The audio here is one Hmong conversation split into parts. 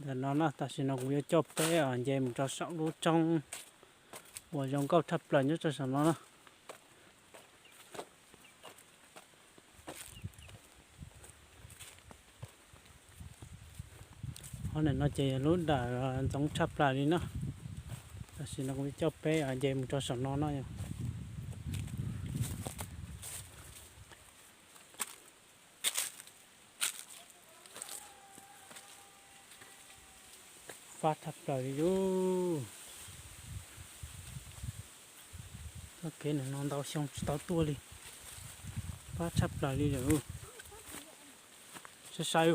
Tam no na, tam sim no kuv yuav coj peb nce mus rau saum lub roob uas zoo nkauj tshaj plaws nyob rau saum no na. Qhov ntawm no ces yog lub dawm ntxoov tshaj plaws li na. Tam sim no kuv yuav coj peb nce mus rau saum no no yog fab tshaj plaws li lauj. Txoj kev ntawm no ntau xyoo tsis tau tuaj li. Fab tshaj plaws li lawm. Sai sai,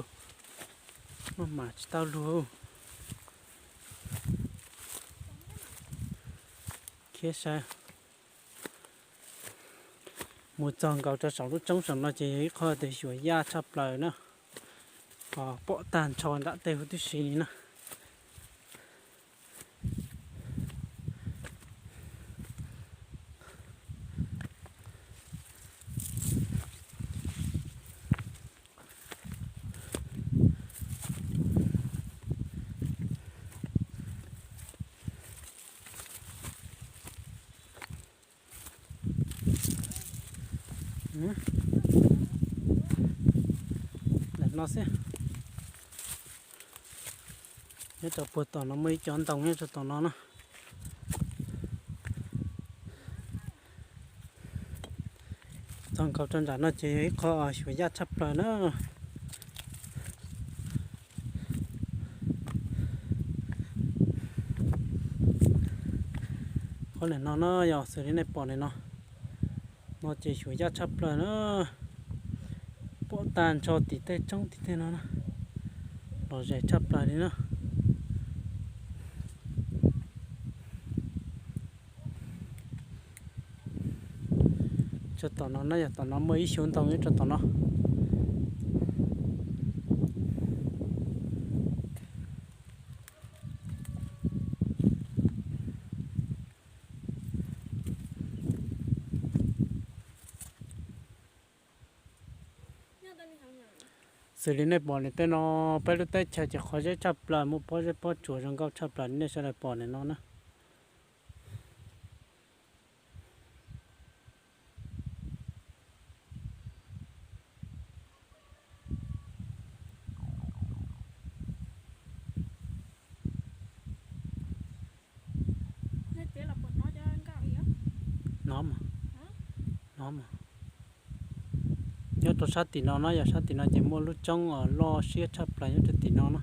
maj mam tsis tau luag. Khiav sai. Mus txog nkaus rau saum lub roob saum no ces yog ib qho tias xyuas yaj tshaj plaws na. Pom tag nrho nram tej huv tib si li na. Ntawm no xwb. Nyob rau puag tom no muaj ib cov ntoo nyob rau tom no na. Txog nkaus rau nram no ces yog ib qho xyuas yaj tshaj plaws na. Qhov ntawm no na yog xws li nej pom ntawm no, no ces xyuas yaj tshaj plaws na. Pom tag nrho tim tej roob tim tej no na, lom zem tshaj plaws li na. Rau tom no na yog tom no muaj ib xyuas ntoo nyob rau tom no. Xws li nej pom ntawm tej no, peb lub teb chaws ces qhov zeb tshaj plaws, muaj pob zeb pob tsuas zoo nkauj tshaj plaws li nej sawv daws pom ntawm no na. Hnov mas, hnov mas. Nyob rau sab tim no na, yog sab tim no ces muaj lub roob uas loj siab tshaj plaws nyob rau tim no na.